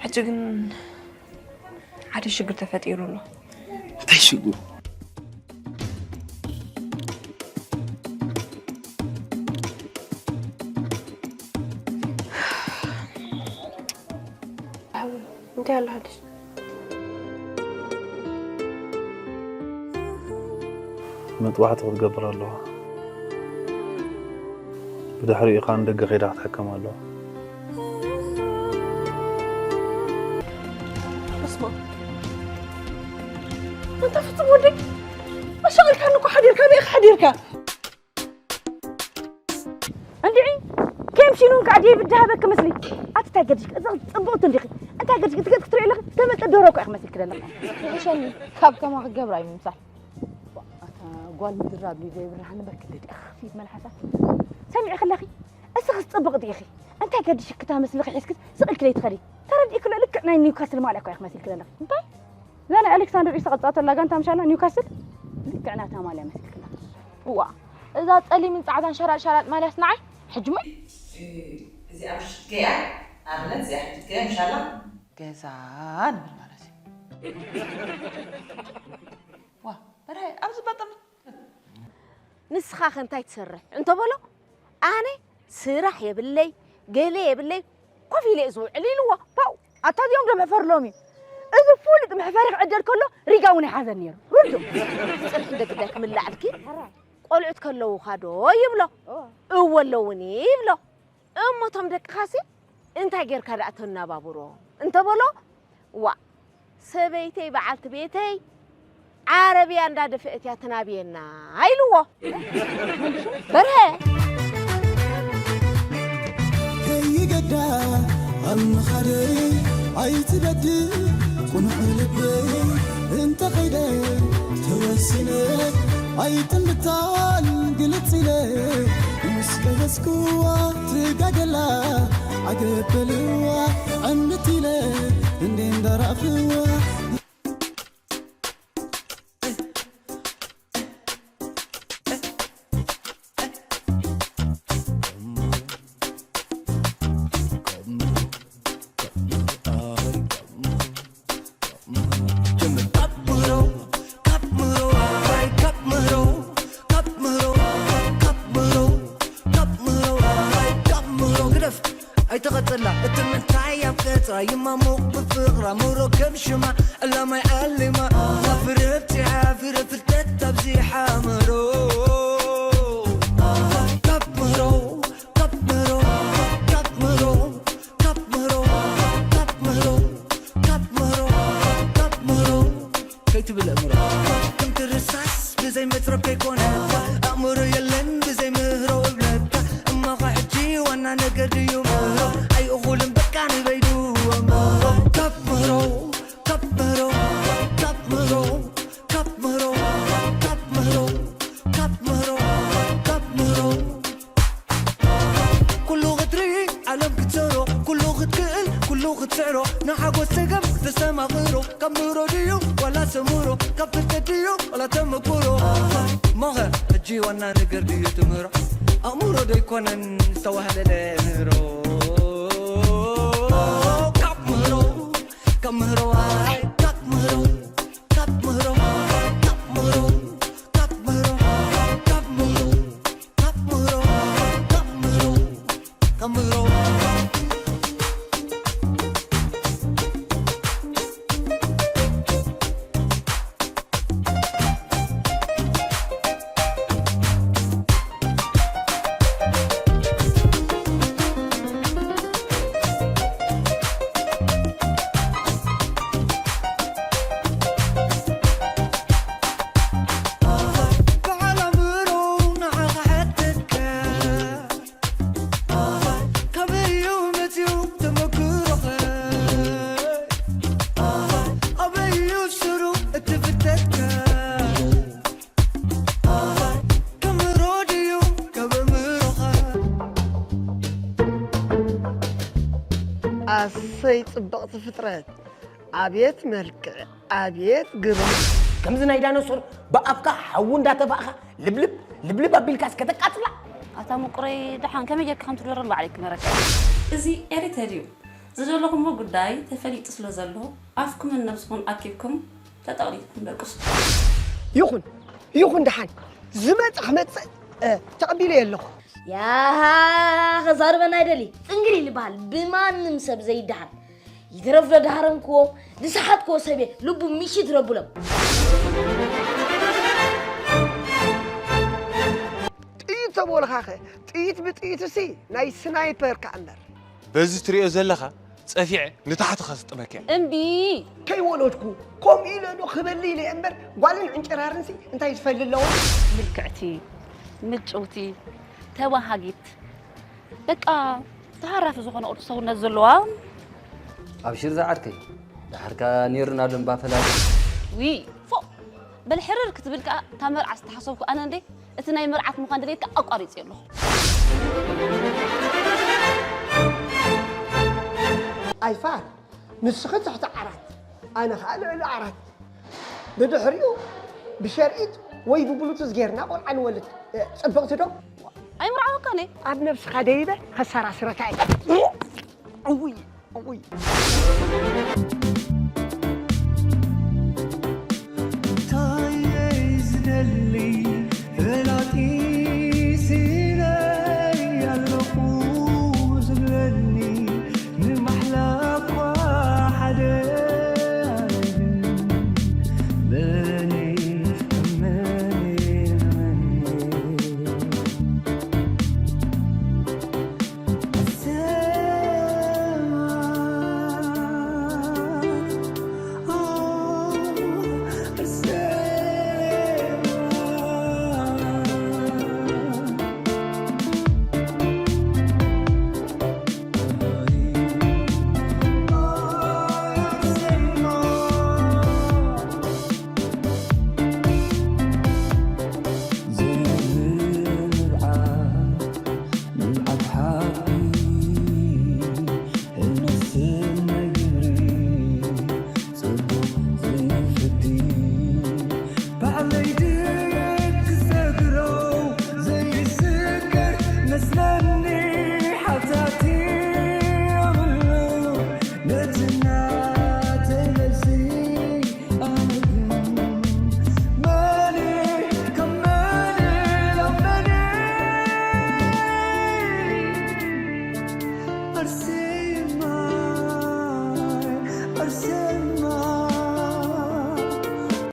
ሕጂ ግን ሓደ ሽግር ተፈጢሩ ኣሎ። እንታይ ሽግሩ? እንታይ ኣሎ ሓድሽ? መጥባሕቲ ክትገብር ኣለዋ። ብድሕሪኡ ኸኣ ንደገ ከይዳ ክትሕከም ኣለዋ። እስማ እንተ ፍጹም ወደይ ኣሻቒልካኒ እኮ ሓዲርካ፣ ኣበይ ኢኻ ሓዲርካ? እንድዒ ከም ሽኑን ከዓ ዴቪድ ዝሃበኪ ምስሊ። ኣቲ እንታይ ገዲሽኪ? እዛ ጽብቕቲ እንዲኺ። እንታይ ገዲሽኪ? እቲ ገጽ ክትሪኦ ኣለኺ? ተመልጠ ዶሮ እኮ ኢኺ መሲልኪ ዘለኺ። ይሕሸኒ፣ ካብ ከማኺ ገብራ እዩ ምምሳል። ኣታ ጓል ምድራብ ድዩ ዘይብርሃ ንበኪ እንደ ዲኣ ኸፊት መልሓሳ። ሰሚዕኺ ኣለኺ? እስኽስ ጽብቕቲ ኢኺ። እንታይ ገዲሽኪ እታ ምስልኺ ሒዝኪ ስቕ ኢልኪ ዘይትኸዲ? ተረዲእኪ ኣሎ፣ ልክዕ ናይ ኒውካስል ማልያ እኮ ኢኺ መሲልኪ ዘለኺ። እንታይ? እዛ ናይ ኣሌክሳንደር ኢሳቕ ዝጻወተላ ጋንታ ምሻላ ኒውካስል ልክዕ ናታ ማልያ መሲልክላ። እዋ እዛ ጸሊምን ጻዕዳን ሸራጥ ሸራጥ ማልያስ ንዓይ ሕጂ ሞ እዚኣ ምሽት ከያ ኣብነት እዚኣ ሕጂ ከያ ምሻላ ገዛ ንብል ማለት እዩ። ዋ በርሀ ኣብዚ ባጠም ንስኻ ከ እንታይ ትሰርሕ እንተበሎ ኣነ ስራሕ የብለይ ገለ የብለይ ኮፍ ኢለ እየ ዝውዕል ኢልዎ። ፓው ኣታ እዚኦም ዶ መሕፈር ሎሚ? እዚ ፍሉጥ መሕፈሪ ክዕደል ከሎ ሪጋ እውን ኣይሓዘን ነይሩ። ርዱእ። ጽንሒ እንደ ግዳይ ክምላዕልኪ ቆልዑት ከለውኻ ዶ ይብሎ። እወ ኣለውኒ ይብሎ። እሞ እቶም ደቅኻሲ እንታይ ጌርካ ደኣ ተናባብሮ እንተበሎ ዋ ሰበይተይ በዓልቲ ቤተይ ዓረብያ እንዳደፈአት እያ ትናብየና ኢልዎ። በርሀ ከይገዳ ኣብ ምኻደይ ኣይትበድል ቁኑዕ ልበይ እንተኸይደ ተወሲነ ኣይጥምታን ግልጽ ኢለ ምስ ቀበጽኩዋ ትጋገላ ዓገበልዋ ዕምት ኢለ እንዴ እንዳራእኽዋ ኣይተቐጽላ እቲ ምንታይ ኣብ ቀጽራ ይማሞ ብፍቕራ ምሮ ከም ሽማ ዕላማይ ዓሊማ ፍረ ብጺሓ ፍረ ፍልጠት ኣብዚሓ ምሮ ካብ ምሮ ካብ ምሮ ካብ ምሮ ካብ ምሮ ካብ ምሮ ካብ ምሮ ካብ ምሮ ከይትብል ኣእምሮ ከምቲ ርሳስ ብዘይ መትረብ ከይኮነ ኣእምሮ የለን ብዘይ ምህሮ እብለካ እማኻ ሕጂ ዋና ነገር ድዩ ምህሮ ኣይእኹልን በቃ ንበይዱ ኣእምሮ ካብ ምህሮ ካብ ምህሮ ካብ ምህሮ ካብ ምህሮ ካብ ምህሮ ካብ ምህሮ ካብ ምህሮ ኩሉ ክትርኢ ዓለም ክትሰሮ ኩሉ ክትክእል ኩሉ ክትስዕሮ ንሓጎስ ሰገም ተሰማኽሮ ካብ ምህሮ ድዩ ዋላ ሰምሮ ካብ ፍልጠት ድዩ ዋላ ተመክሮ ሞኸ ሕጂ ዋና ነገር ድዩ ትምህሮ ኣእምሮ ዶ ይኮነን ዝተዋህለለ ምህሮ ካብ ምህሮ ካብ ምህሮ ኣይ ካብ ምህሮ ካብ ምህሮ ካብ ምህሮ ካብ ምህሮ ካብ ምህሮ ካብ ምህሮ ካብ ምህሮ ኣሰይ ጽብቕቲ ፍጥረት! ኣብየት መልክዕ! ኣብየት ግርማ! ከምዚ ናይ ዳይኖሶር ብኣፍካ ሓዊ እንዳተፋእኻ ልብልብ ልብልብ ኣቢልካስ ከተቃጽላ። ኣታ ምቁረይ ደሓን ከመይ ጌርካ ከም ትደርር ባዕለይ ክመረካ። እዚ ኤሪተር እዩ። ዝደለኹምዎ ጉዳይ ተፈሊጡ ስለ ዘሎ ኣፍኩምን ነብስኹን ኣኪብኩም ተጠቕሊልኩም ደቅሱ። ይኹን ይኹን ደሓን ዝመጽእ ክመጽእ እ፣ ተቐቢለዮ ኣለኹ። ያሃ ከዛርበና ኣይደሊ ጽንግል ይልበሃል ብማንም ሰብ ዘይደሃል ይትረፍ ዶ ደሃረምክዎ ዝሰሓትክዎ ሰብየ ልቡ ምሽት ረብሎም ጥይት ተበልኻኸ ጥይት ብጥይትሲ ናይ ስናይፐር ከኣ እምበር በዚ ትሪኦ ዘለኻ ጸፊዐ ንታሕቲ ከስጥመኪያ። እምቢ ከይወለድኩ ከምኡ ኢለ ዶ ክበሊ ኢለ እምበር ጓልን ዕንጭራርንሲ እንታይ ዝፈሊ ኣለዎ? ምልክዕቲ ምጭውቲ ተባሃጊት በቃ ተሃራፊ ዝኾነ ቅርጺ ሰውነት ዘለዋ ኣብሽር ዝዓርከይ ድሓርካ ኔርና ዶ እምባ ፈላሊ ዊ ፎ በል ሕርር ክትብል ከኣ እታ መርዓ ዝተሓሰብኩ ኣነ እንዴ እቲ ናይ መርዓት ምዃን ድሌትካ ኣቋሪጽ ኣለኹ ኣይፋል ንስኺ ትሕቲ ዓራት ኣነ ኸኣ ልዕሊ ዓራት ብድሕሪኡ ብሸርኢት ወይ ብብሉቱዝ ጌርና ቆልዓ ንወልድ ጽብቕቲ ዶ ኣይምርዓወካነ ኣብ ነብስኻ ደይበ ከሰራስረካ እየ እውይ እውይ